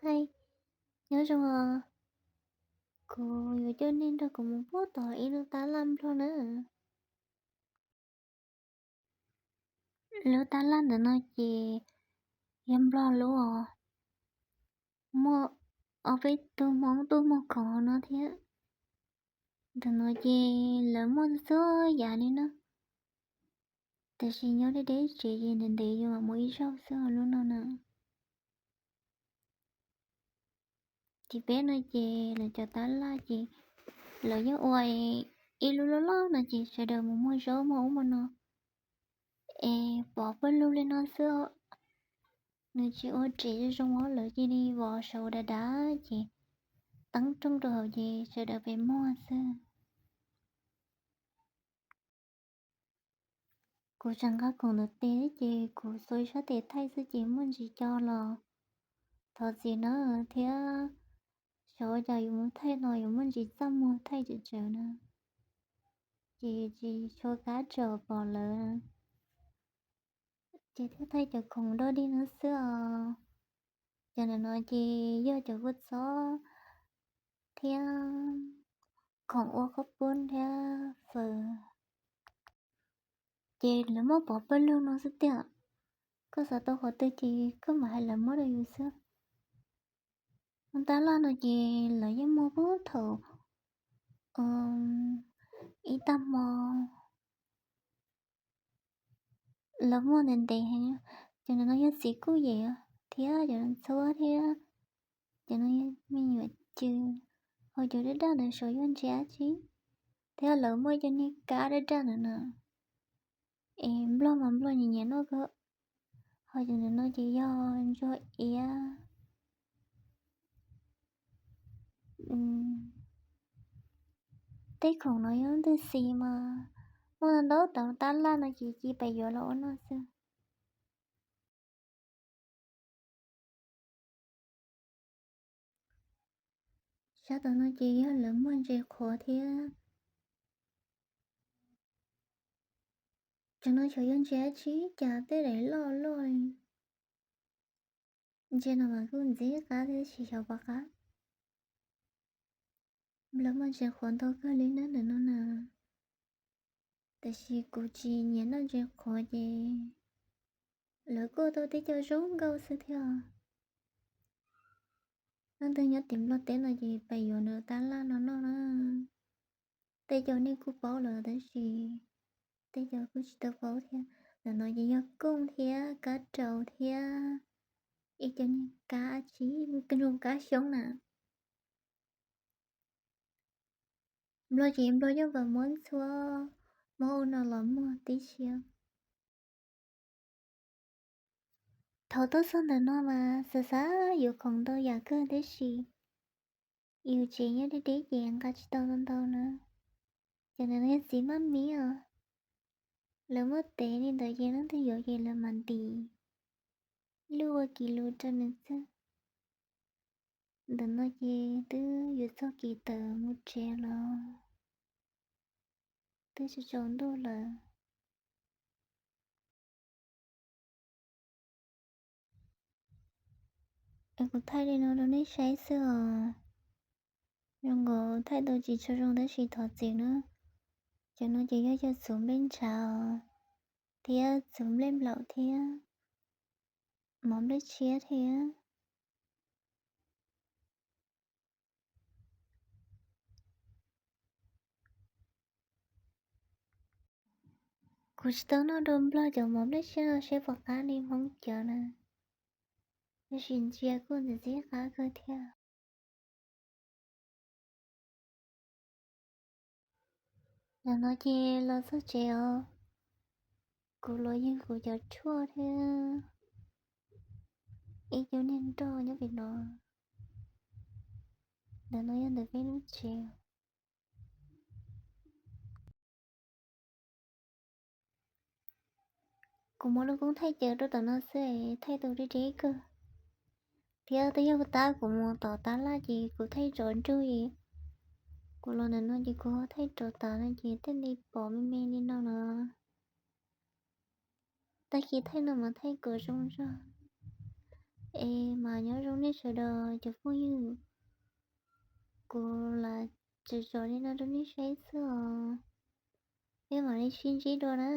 Hais, nyob zoo os, kuv yuav coj nej nrog kuv mus puag tom ib lub tab laj nplog na. Lub tab laj ntawm no ces yog nplog lub os, muaj ob peb tug Hmoob tuaj muag khoom hauv no thiab. Ntawm no ces lawv muaj txhua yav li na, tiam sis nyob deb deb tsev ces ntev ntev yus mam mus ib zaug xwb lub no na. Tim peb no ces lawv cov tab laj ces lawv yeej ua ib lub loj loj no ces sawv daws mus muag zaub muag ub muag no es pov pawg lug li no xwb. Nws tsis ua ris zoo zoo os, lawv cia li vov saud dav dav ces teeb rooj rau hauv ces sawv daws pes muag xwb. Kuv tseem nqa khoom ntawm tes ces kuv xuas sab tes thaij xwb ces muaj ntsis co los thov txim na, thiab xyov cas yuav mus thaij no yuav muaj ntsis txaj muag thaij tsawv tsawv na, ces tsis tshua kab tsom pom lawv, ces thiaj thaij cov khoom dog dig no xwb os. Cov ntawm no ces yog cov kua txob thiab khoom ua khaub poob thiab fawm, ces lawv muab pov pawg lug no xwb tiag. Koj xav tau qhov twg ces koj mam hais lawv muab rau yus xwb. Lub tab laj no ces lawv yeej muag puag thaum ib tag hmo lawv muag ntev ntev heev. Cov no yog txiv kuj yem thiab cov no ntxhuab thiab cov no yog me nyuam cw. Hos cov daj daj ntawd saum yog ntses dab tsi, thiab lawv muaj cov niag kab daj daj ntawd na. Es nplog mas nplog nyiam nyiam noj kawg. Hos cov ntawm no ces yog ntsuag iav. Tej khoom no yog ntws xis mas muaj ntau ntau, tab laj no ces cia pem yuav los ua noj xwb. Sab tom no ces yog lawv muag ntses qhuav thiab. Cov no xyov yog ntses dab tsi cas tej daim loj loj li. Ntses no mas kuj ntxim qab thiab tsis xyov pom qab. Lawv muag ntses qhuav ntau kawg li na ntawm no na. Tiam sis kuv tsis nyiam noj ntses qhuav ces lawv kuj tau tej co zoo nkauj xwb thiab. Leej twg nyob tim Nplog teb no ces pab yuav nws tab laj no noj na. Tej co nej kuj paub lawm tab sis tej co kuj tsis tau paub thiab. Ntawm no ces yog kooj thiab kab raus thiab ib co niag kab tsi, zoo kab xyoob na. Nplog ces Nplog yeej muab ntxhuab, muab ua no los muag tib si. Thaum tuaj txog ntawm no mas xav xav yuav khoom ntau yam kawg tab sis yus tsev nyob deb deb ces nqa tsis tau ntau ntau na. Cov ntawm no yog txiv maj mib os. Lawv muab tev li ntawd ces leej twg yuav ces lawv mam ntim lub ua kis lus rau nws xwb. Ntawm no ces twb yuav txog kis tawm mus tsev los twb tsaus ntuj lawm. Es kuv thaij li no rau nej saib xwb os. Zoo nkaus thaij tau tsis tshua zoo tab sis thov txim na. Cov no ces yog cov txhuv nplej ntshav thiab txhuv nplej nplaum thiab mov nplej tshiab thiab. Kuv tsis tau noj dua Nplog cov mov nplej tshiab no seb puas qab li Hmoob cov na, tab sis ntsia kuj ntxim ntxim qab kawg thiab. Ntawm no ces los txog tsev os. Kuv los yug kuv cov tshuaj thiab ib co niag nroj nyob pem no. Ntawm no yog ntawm peb lub tsev. Kuv muab lub koob thaij caws rau tom no xwb es thaij tau deb deb kawg. Thiab twb yog tab kuv mus tom tab laj ces kuv thaij tsaus ntuj es kuv los ntawm no ces kuv thaij rau tas no ces thiaj li pom me me li no na. Tag kis thaij no mas thaij kom zoo zog. Es mas nyob zoo nej sawv daws cov phooj ywg, kuv lam tso li no rau nej saib xwb os. Peb mam li sib ntsib dua na.